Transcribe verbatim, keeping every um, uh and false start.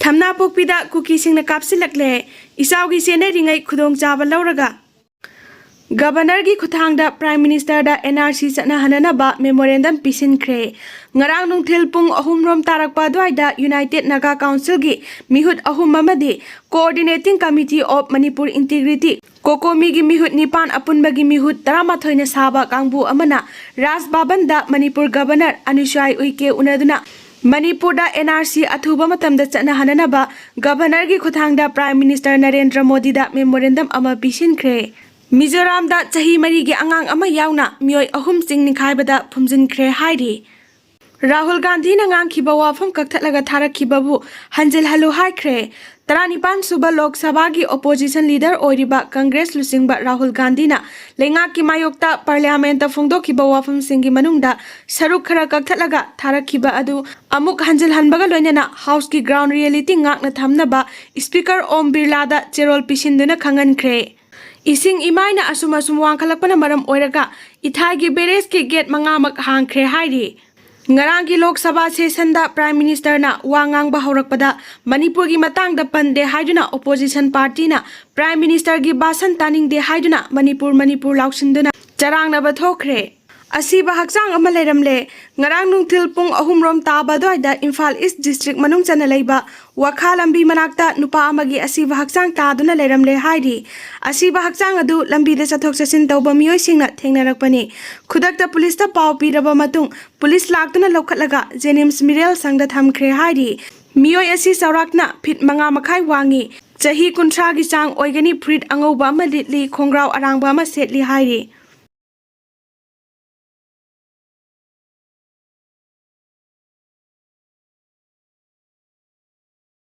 ꯊꯝꯅꯥꯄꯣꯛꯄꯤꯗ ꯀꯨꯀꯤꯁꯤꯡꯅ ꯀꯥꯞꯁꯤꯜꯂꯛꯂꯦ꯫ ꯏꯆꯥꯎꯒꯤ ꯆꯦꯟꯅꯔꯤꯉꯩ ꯈꯨꯗꯣꯡꯆꯥꯕ ꯂꯧꯔꯒ ꯒꯕꯔꯅꯔꯒꯤ ꯈꯨꯠꯊꯥꯡꯗ prime ꯃꯤꯅꯤꯁꯇꯔꯗ and R C ꯆꯠꯅꯍꯟꯅꯅꯕ memorandum ꯄꯤꯁꯤꯟꯈ꯭ꯔꯦ꯫ ꯉꯔꯥꯡ ꯅꯨꯡꯊꯤꯜ ꯄꯨꯡ ꯑꯍꯨꯝ ꯔꯣꯝ ꯇꯥꯔꯛꯄ ꯑꯗꯨꯋꯥꯏꯗ United Naga Councilꯒꯤ ꯃꯤꯍꯨꯠ ꯑꯍꯨꯝ ꯑꯃꯗꯤ Coordinating Committee of Manipur Integrity, ꯀꯣꯀꯣꯃꯤꯒꯤ ꯃꯤꯍꯨꯠ ꯅꯤꯄꯥꯟ, ꯑꯄꯨꯟꯕꯒꯤ ꯃꯤꯍꯨꯠ ꯇꯔꯥꯃꯥꯊꯣꯏꯅ ꯁꯥꯕ ꯀꯥꯡꯕꯨ ꯑꯃꯅ ꯔꯥꯖ ꯚꯕꯟꯗ ꯃꯅꯤꯄꯨꯔ ꯒꯕꯔꯅꯔ ꯑꯅꯨꯁꯨꯌꯥ ꯎꯏꯀꯦ ꯎꯅꯗꯨꯅ ꯃꯅꯤꯄꯨꯔꯗ ꯑꯦꯟ ꯑꯥꯔ ꯁꯤ ꯑꯊꯨꯕ ꯃꯇꯝꯗ ꯆꯠꯅꯍꯟꯅꯅꯕ ꯒꯕꯔꯅꯔꯒꯤ ꯈꯨꯠꯊꯥꯡꯗ ꯄ꯭ꯔꯥꯏꯝ ꯃꯤꯅꯤꯁꯇꯔ ꯅꯔꯦꯟꯗ꯭ꯔ ꯃꯣꯗꯤꯗ ꯃꯦꯃꯣꯔꯦꯟꯗꯝ ꯑꯃ ꯄꯤꯁꯤꯟꯈ꯭ꯔꯦ꯫ ꯃꯤꯖꯣꯔꯥꯝꯗ ꯆꯍꯤ ꯃꯔꯤꯒꯤ ꯑꯉꯥꯡ ꯑꯃ ꯌꯥꯎꯅ ꯃꯤꯑꯣꯏ ꯑꯍꯨꯝ ꯆꯤꯡ ꯅꯤꯡꯈꯥꯏꯕꯗ ꯐꯨꯝꯖꯤꯟꯈ꯭ꯔꯦ ꯍꯥꯏꯔꯤ꯫ ꯔꯥꯍꯨꯜ ꯒꯥꯟꯙꯤꯅ ꯉꯥꯡꯈꯤꯕ ꯋꯥꯐꯝ ꯀꯛꯊꯠꯂꯒ ꯊꯥꯔꯛꯈꯤꯕꯕꯨ ꯍꯟꯖꯤꯜꯍꯜꯂꯨ ꯍꯥꯏꯈ꯭ꯔꯦ꯫ ꯇꯔꯥꯅꯤꯄꯥꯟ ꯁꯨꯕ ꯂꯣꯛ ꯁꯚꯥꯒꯤ opposition leader ꯑꯣꯏꯔꯤꯕ ꯀꯪꯒ꯭ꯔꯦꯁ ꯂꯨꯆꯤꯡꯕ ꯔꯥꯍꯨꯜ ꯒꯥꯟꯙꯤꯅ ꯂꯩꯉꯥꯛꯀꯤ ꯃꯥꯌꯣꯛꯇ ꯄꯥꯔꯂꯤꯌꯥꯃꯦꯟꯇ ꯐꯣꯡꯗꯣꯛꯈꯤꯕ ꯋꯥꯐꯝꯁꯤꯡꯒꯤ ꯃꯅꯨꯡꯗ ꯁꯔꯨꯛ ꯈꯔ ꯀꯛꯊꯠꯂꯒ ꯊꯥꯔꯛꯈꯤꯕ ꯑꯗꯨ ꯑꯃꯨꯛ ꯍꯟꯖꯤꯜꯍꯟꯕꯒ ꯂꯣꯏꯅꯅ ꯍꯥꯎꯁꯀꯤ ground reality ꯉꯥꯛꯅ ꯊꯝꯅꯕ ꯁ꯭ꯄꯤꯀꯔ ꯑꯣꯝ ꯕꯤꯔꯂꯥꯗ ꯆꯦꯔꯣꯜ ꯄꯤꯁꯤꯟꯗꯨꯅ ꯈꯪꯍꯟꯈ꯭ꯔꯦ꯫ ꯏꯁꯤꯡ ꯏꯃꯥꯏꯅ ꯑꯁꯨꯝ ꯑꯁꯨꯝ ꯋꯥꯡꯈꯠꯂꯛꯄꯅ ꯃꯔꯝ ꯑꯣꯏꯔꯒ ꯏꯊꯥꯏꯒꯤ barrageꯀꯤ gate ꯃꯉꯥꯃꯛ ꯍꯥꯡꯈ꯭ꯔꯦ ꯍꯥꯏꯔꯤ꯫ ꯉꯔꯥꯡꯒꯤ ꯂꯣꯛ ꯁꯚꯥ sessionꯗ ꯄ꯭ꯔꯥꯏꯝ ꯃꯤꯅꯤꯁꯇꯔꯅ ꯋꯥ ꯉꯥꯡꯕ ꯍꯧꯔꯛꯄꯗ ꯃꯅꯤꯄꯨꯔꯒꯤ ꯃꯇꯥꯡꯗ ꯄꯟꯗꯦ ꯍꯥꯏꯗꯨꯅ opposition partyꯅ ꯄ꯭ꯔꯥꯏꯝ ꯃꯤꯅꯤꯁꯇꯔꯒꯤ ꯚꯥꯁꯟ ꯇꯥꯅꯤꯡꯗꯦ ꯍꯥꯏꯗꯨꯅ ꯃꯅꯤꯄꯨꯔ ꯃꯅꯤꯄꯨꯔ ꯂꯥꯎꯁꯤꯟꯗꯨꯅ ꯆꯔꯥꯡꯅꯕ ꯊꯣꯛꯈ꯭ꯔꯦ꯫ ꯑꯁꯤꯕ ꯍꯛꯆꯥꯡ ꯑꯃ ꯂꯩꯔꯝꯂꯦ꯫ ꯉꯔꯥꯡ ꯅꯨꯡꯊꯤꯜ ꯄꯨꯡ ꯑꯍꯨꯝ ꯔꯣꯝ ꯇꯥꯕ ꯑꯗꯨꯋꯥꯏꯗ ꯏꯝꯐꯥꯜ ꯏꯁ district ꯃꯅꯨꯡ ꯆꯟꯅ ꯂꯩꯕ ꯋꯥꯈꯥ ꯂꯝꯕꯤ ꯃꯅꯥꯛꯇ ꯅꯨꯄꯥ ꯑꯃꯒꯤ ꯑꯁꯤꯕ ꯍꯛꯆꯥꯡ ꯇꯥꯗꯨꯅ ꯂꯩꯔꯝꯂꯦ ꯍꯥꯏꯔꯤ꯫ ꯑꯁꯤꯕ ꯍꯛꯆꯥꯡ ꯑꯗꯨ ꯂꯝꯕꯤꯗ ꯆꯠꯊꯣꯛ ꯆꯠꯁꯤꯟ ꯇꯧꯕ ꯃꯤꯑꯣꯏꯁꯤꯡꯅ ꯊꯦꯡꯅꯔꯛꯄꯅꯤ꯫ ꯈꯨꯗꯛꯇ ꯄꯨꯂꯤꯁꯇ ꯄꯥꯎ ꯄꯤꯔꯕ ꯃꯇꯨꯡ ꯄꯨꯂꯤꯁ ꯂꯥꯛꯇꯨꯅ ꯂꯧꯈꯠꯂꯒ ꯖꯦꯅꯤꯝꯁ ꯃꯤꯔꯦꯜ ꯁꯪꯗ ꯊꯝꯈ꯭ꯔꯦ ꯍꯥꯏꯔꯤ꯫ ꯃꯤꯑꯣꯏ ꯑꯁꯤ ꯆꯥꯎꯔꯥꯛꯅ ꯐꯤꯠ ꯃꯉꯥ ꯃꯈꯥꯏ ꯋꯥꯡꯉꯤ꯫ ꯆꯍꯤ ꯀꯨꯟꯊ꯭ꯔꯥꯒꯤ ꯆꯥꯡ ꯑꯣꯏꯒꯅꯤ꯫ ꯐꯨꯔꯤꯠ ꯑꯉꯧꯕ ꯑꯃ ꯂꯤꯠꯂꯤ, ꯈꯣꯡꯒ꯭ꯔꯥꯎ ꯑꯔꯥꯡꯕ ꯑꯃ ꯁꯦꯠꯂꯤ ꯍꯥꯏꯔꯤ꯫